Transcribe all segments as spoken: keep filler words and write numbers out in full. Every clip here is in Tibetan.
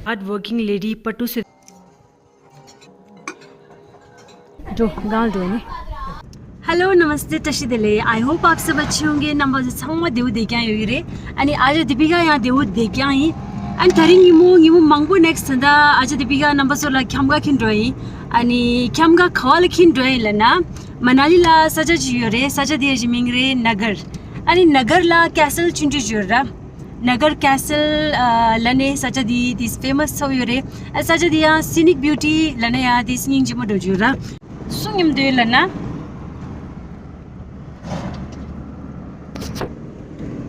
Hard working lady पट्टू से जो गाल दो ने। Hello, नमस्ते, བཀྲ་ཤིས་བདེ་ལེགས། I hope आप सब अच्छे होंगे। རྣམ་པ་ཚོ་ཚང་མ་བདེ་པོ་བདེ་རྐྱང་ཡོད་ཀྱི་རེད། ཨ་ནི་ཨ་ཅག་དི་པི་ཀ་ཡང་བདེ་པོ་བདེ་རྐྱང་ཡིན། ཨ་ནི་དེ་རིང་ཉིན་མོ་ཉིན་མོ་མང་པོ་next ད་ལྟ་ཨ་ཅག་དི་པི་ཀ་རྣམ་པ་ཚོ་ལ་ཁྱམས་ཀ་ཁྱེར་འགྲོ་ཡིན། ཨ་ནི་ཁྱམས་ཀ་ག་བ་ལ་ཁྱེར་འགྲོ་ཡིན་ལབ་ན། མ་ན་ལི་ལ་ས་ཆ་ཅིག་ཡོད་རེད། ས་ཆ་དེ་ཡི་མིང་རེད་ནགར། ཨ་ནི་ནགར་ལ་castle ཆུང་ཆུང་ཅིག་ཡོད་རེད། ནགར་castle ཨ་ལབ་ནས་ས་ཆ་དེ་དེ་famous ཚོ་ཡོད་རེད། ཨ་ས་ཆ་དེ་ཡང་scenic beauty ལབ་ན་ཡང་དེ་སྙིང་རྗེ་མོ་འགྲོ་ཡོད་རེད། སུ་མཉམ་དུ་ཡོད་ལབ་ན།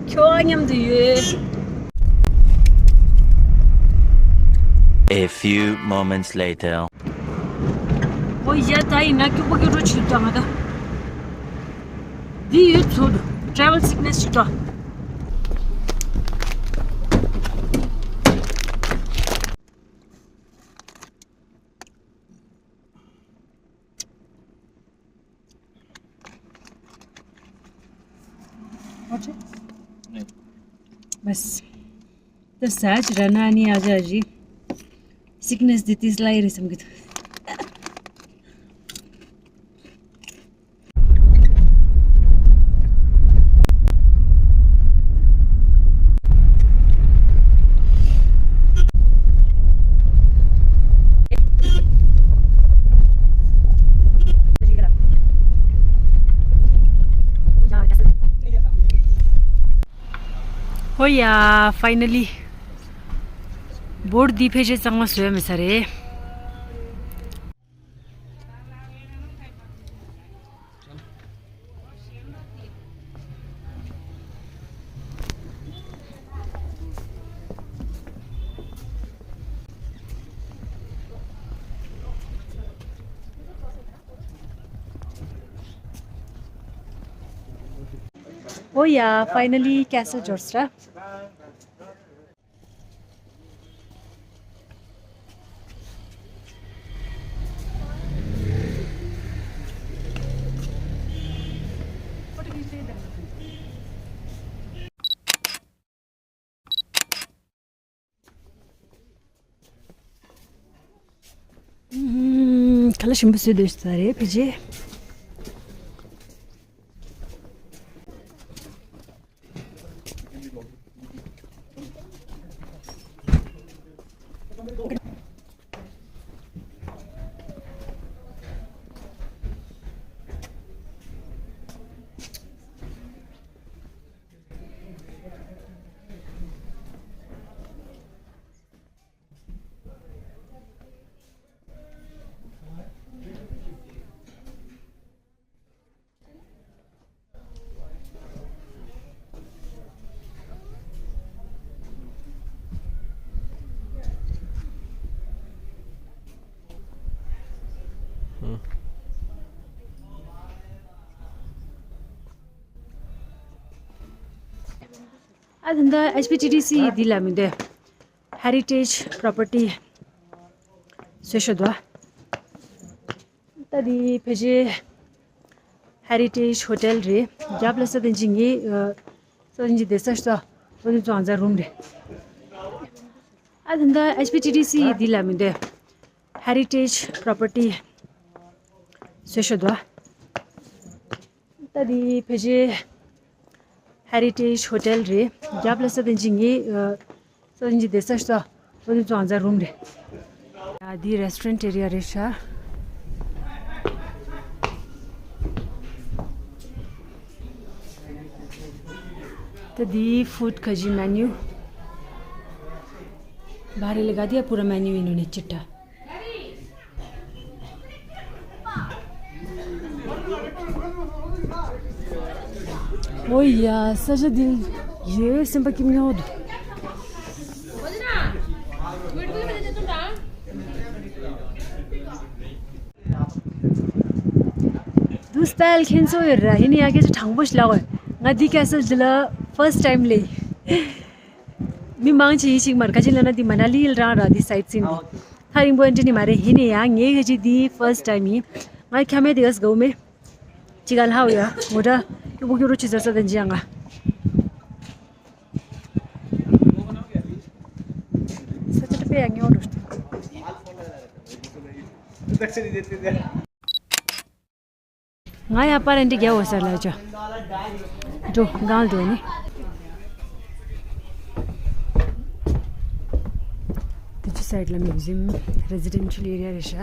ཁྱོད་མཉམ་དུ་ཡོད། A few moments later. ཨོ་ཡ། ད་ཡིན་ན་སྐྱུག་པོ་སྐྱུག་པོ་བྱེད་དང་ང་ད། འདི་ཡོད་ཚོད་travel sickness བྱེད་དོ། बस। ད་ཟ་ཅི་ར་ན་ནི་ཨ་ཅག་ཅིག sickness འདི་ཏིས་ལ་ཡི་རེད་བསམ་གི་འདུག་ཧོ་ཡ། Finally བོར་འདི་ཕལ་ཆེར་གཙང་མ་བཟོས་མེད་ས་རེད། ཨོ་ཡ། Finally castle འབྱོར་སོང་། ཁ་ལག་ཞིམ་པོ་བཟོས་སྡོད་ས་རེད་ཕལ་ཆེར། ཨ་ད་ལྟ་ཨེཆ་པི་ཊི་ཌི་སི་འདི་ལ་མི་འདོད། Heritage Property བཟོས་ཤོག་དོ། ད་འདི་ཕལ་ཆེར་Heritage Hotel རེད། རྒྱབ་ལ་ས་དན་ཅི་ངའི་ས་དན་ཅི་བསྡད་ས་ཤོག་དོ། འོ་དེ་ཚོ་ཨང་ཚ་རུམ་རེད། ཨ་ད་ལྟ་ཨེཆ་པི་ཊི་ཌི་སི་འདི་ལ་མི་འདོད། Heritage Property བཟོས་ཤོག་དོ། ད་འདི་ཕལ་ཆེར་Heritage Hotel རེད། རྒྱབ་ལ་ས་དན་ཅི་ངའི་ས་དན་ཅི་བསྡད་ས་ཤོག་དོ། འོ་དེ་ཚོ་ཨང་ཚ་རུམ་རེད། ཡ་འདི་restaurant area རེད་ཤག་ད་འདི་food का जी menu बाहर लगा दिया पूरा menu इन्होंने चिट्टा। ཨོ་ཡ། ས་ཆ་འདི་ཡོད་སེམས་པ་སྐྱིད་ཉོག་འདུག་འདུག་སི་ཊལ་ཁྱེད་ཚོ་ཡོད་ར། ཡིན་ཡ་སྐད་ཆ་དྲང་པོ་ཞིག་ལབ་འོ། ང་འདི་castle འདི་ལ་first time སླེབས། མི་མང་ཆེ་ཡིད་ཆེས་མར་ག་ཅི་ལབ་ན་འདི་མ་ན་ལི་ཡིན་རང་ར། འདི་sightseeing འདི་ཐག་རིང་པོ་འདྲ་ནི་མ་རེད། ཡིན་ནའི་ཡང་ངའི་ག་ཅི་འདི་first time ཡིན། ང་ཁྱམས་དེ་ག་སི་གའུ་མེ་ཅི་ག་ལྷའུ་ཡ་ངོ་འདྲ་ཀྱུ་པོ་ཀྱུ་རུ་ཆི་ཟ་ས་དང་ཅི་ཡང་ང་ དཔེ་ཡང་ཉོ་འགྲོ། ང་ཡང་པར་འདི་རྒྱག་འོ་ཟེར་ལ་ཅོ། འགྲོ་གང་འགྲོ་ནི། དེ་ཆུ་སའིད་ལ་མིའུ་ཛིམ། རེ་ཛི་ཌེན་ཤལ་ཨེ་རི་ཡ་རེད་ཤག་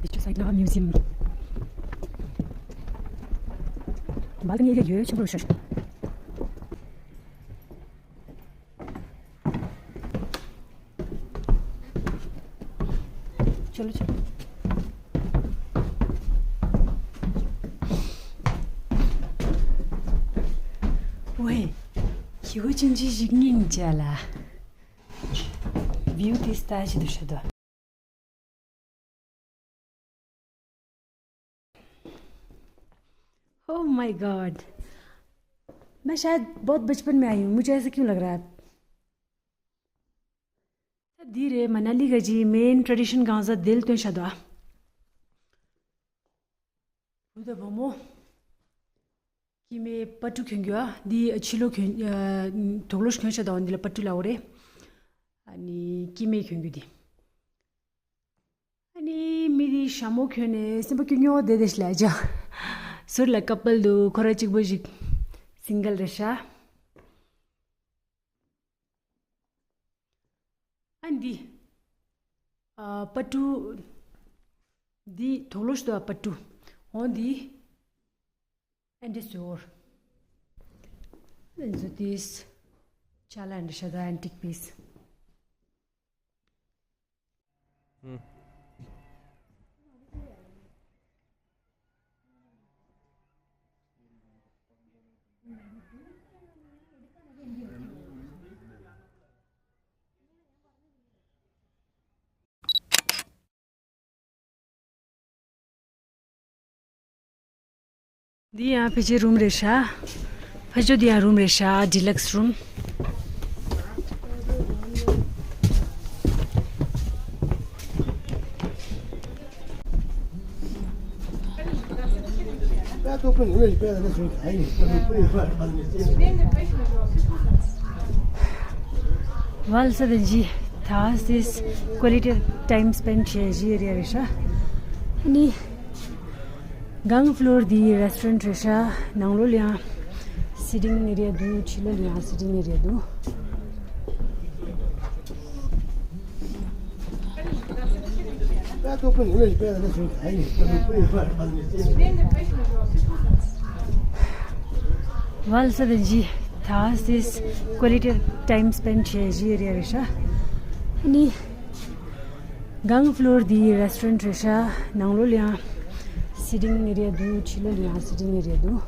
དེ་ཆུ་སའིད་ལ་མིའུ་ཛིམ། བལ་ཀ་ནི་ཨེ་རི་ཡ་ཡོད་ཆེན་པོ་རེད་ཤག चलो चलो। ཝེ། ཁྱི་གུ་ཆུང་ཆུང་ཞིག་སྙིང་རྗེ་ལ། ཝིའུ་དེ་ལྟ་ཞིག་འདུག་ཤ་དོ། Oh my God! मैं शायद बहुत बचपन में आई हूँ, मुझे ऐसा क्यों लग रहा है? ད་འདི་རེད། མ་ན་ལི་ག་ཅིག་མེན་ཊ་རེ་ཌི་ཤན་གང་ཟག་དེ་ལ་སྟོན་ཤ་དོ། བུ་དང་བུ་མོ། སྐྱེ་དམན་སྤ་ཏྲུ་གྱོན་རྒྱུ་ཨ། འདི་ཕྱི་ལོགས་གྱོན། ཨ། དུག་ལོག་གྱོན་ཤ་དོ། འདི་ལ་སྤ་ཏྲུ་ལབ་དགོས་རེད། ཨ་ནི་སྐྱེ་དམན་གྱོན་རྒྱུ་འདི། ཨ་ནི་མི་དེ་ཞྭ་མོ་གྱོན་ནས་སེམས་པ་སྐྱོ་སྐྱོ་བསྡད་བསྡད་ཤག་ལབ་ཅག་ཟུར་ལ་ཀ་པལ་འདུག་ཁོ་ར་གཅིག་པོ་ཞིག་སིང་གལ་རེད་ཤག་ཨ་འདི། ཨ། སྤ་ཏྲུ། འདི་དུག་ལོག་ཤ་དོ་སྤ་ཏྲུ། འོ་འདི། And this door. And so this chala and shada antique piece. འདི་ཡང་ཕལ་ཆེར་རུམ་རེད་ཤག་ཕ་ཇོ་འདི་ཡང་རུམ་རེད་ཤག་ཌི་ལགས་རུམ། ཝལ་ས་དེ་ཇི་ཐ་སིས་ཀོ་ལི་ཊི་ཊའིམ་སྤེན་བྱས་ཇི་རེ་རེ་ཤ་ནི། གང་ཕ་ལོར་འདི་རེ་སི་ཊོ་རེན་ཊི་རེད་ཤག་ནང་ལོགས་ལ་ཡང་སི་ཊིང་ཨེ་རི་ཡ་འདུག་ཕྱི་ལོགས་ལ་ཡང་སི་ཊིང་ཨེ་རི་ཡ་འདུག་ཝལ་ས་དེ་ཇི་ཐ་སིས་ཀོ་ལི་ཊི་ཊའིམ་སྤེན་བྱས་ཇི་རེ་རེ་ཤག་ནི། གང་ཕ་ལོར་འདི་རེ་སི་ཊོ་རེན་ཊི་རེད་ཤག་ནང་ལོགས་ལ་ཡང་སི་ཊིང་ཨེ་རི་ཡ་འདུག་ཕྱི་ལོགས་ལ་ཡང་སི་ཊིང་ཨེ་རི་ཡ་འདུག་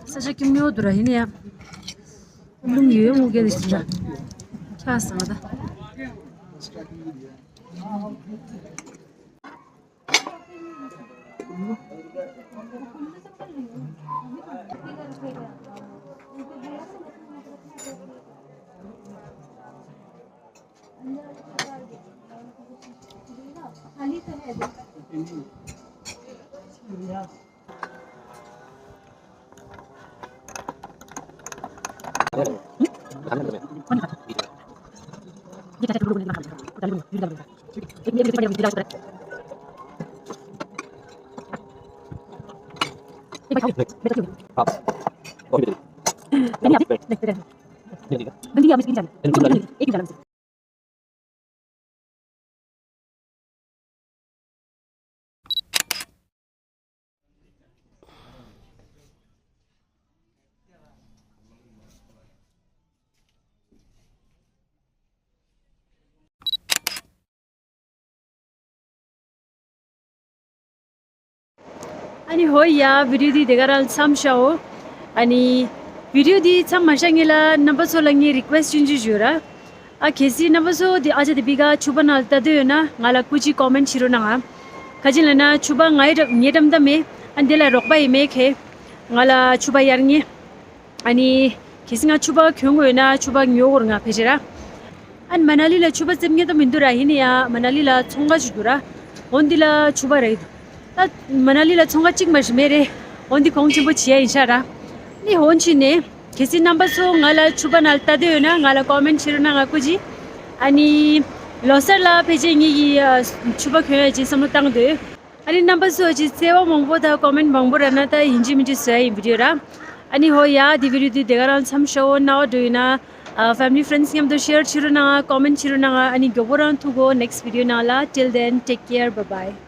ས་ཆ་སྐྱིད་ཉོ་འདུག་ར་ཡིན་ཡ། རླུང་ཡོད་ངུ་གེ་ལ་ཞིག་ར། ཁྱ་སང་ད། ཨ་ནི་ཧོ་ཡ། བི་ཌི་ཡོ་འདི་དེ་ག་རང་མཚམས་བཞག་འོ། ཨ་ནི་བི་ཌི་ཡོ་འདི་མཚམས་མ་བཞག་སྔོན་ལ་རྣམ་པ་ཚོ་ལ་ངས་རི་ཀུ་ཨེ་སི་ཊི་ཆུང་ཆུང་ཞུ་ར། ཨ་གལ་སྲིད་རྣམ་པ་ཚོ་འདི་ཨ་ཅག་དེ་བི་ག་ཕྱུ་པ་ནང་ལ་ལྟ་འདོད་ཡོད་ན་ང་ལ་སྐུ་མཁྱེན་ཀོ་མེན་ཊི་བྱེད་རོགས་གནང་ཨ། ག་ཅི་ལབ་ན་ཕྱུ་པ་ངའི་འགྲམ་ངའི་འགྲམ་ད་མེད། ཨ་འདི་ལ་རོགས་པ་ཡེ་མེད་ཁེ། ང་ལ་ཕྱུ་པ་གཡར་ངེས། ཨ་ནི་གལ་སྲིད་ང་ཕྱུ་པ་གྱོན་དགོས་ཡོད་ན་ཕྱུ་པ་ཉོ་དགོས་རེད་ང་ཕལ་ཆེར་ར། ཨ་ནི་མ་ན་ལི་ལ་ཕྱུ་པ་བཙེམ་མཁན་ད་མི་འདུག་ར། ཡིན་ན་ཡང་མ་ན་ལི་ལ་ཚོང་ཁང་ཞིག་འདུག་ར། འོ་འདི་ལ་ཕྱུ་པ་རག་གི་འདུག་ད་མ་ན་ལི་ལ་ཚོང་ཁང་གཅིག་མ་ཞིག་མེད་རེད། འོ་འདི་གོང་ཆེན་པོ་བྱེད་ཡ་ཡིན་ཤག་ར། ནི་འོ་ཕྱིན་ནས་གལ་སྲིད་རྣམ་པ་ཚོ་ང་ལ་ཕྱུ་པ་ནང་ལ་ལྟ་འདོད་ཡོད་ན་ང་ལ་ཀོ་མེན་ཊི་བྱེད་རོགས་གནང་། ང་སྐུ་མཁྱེན། ཨ་ནི་ལོ་གསར་ལ་ཕལ་ཆེར་ངེད་ཀྱིས་ཨ་ཕྱུ་པ་གྱོན་ཡ་ཅིག་བསམ་བློ་བཏང་འདོད། ཨ་ནི་རྣམ་པ་ཚོ་ཅིག་བརྩེ་བ་མང་པོ་དང་ཀོ་མེན་ཊི་མང་པོ་རག་ན་ད་ཡིན་གཅིག་མིན་གཅིག་བཟོ་ཡ་ཡིན་བི་ཌི་ཡོ་ར། ཨ་ནི་འོ་ཡ་འདི་བི་ཌི་ཡོ་འདི་དེ་ག་རང་མཚམས་བཞག་འོ། རྣ་བ་འགྲོ་ཡོད་ན་ཨ་ཕེ་མི་ལི་ཕེ་རེན་ཌི་མཉམ་དུ་ཤེར་བྱེད་རོགས་གནང་། ཀོ་མེན་ཊི་བྱེད་རོགས་གནང་། ཨ་ནི་མགྱོགས་པོ་རང་ཐུག་གོ་ནེག་སི་ཊི་བི་ཌི་ཡོ་ནང་ལ། Till then, take care, bye bye.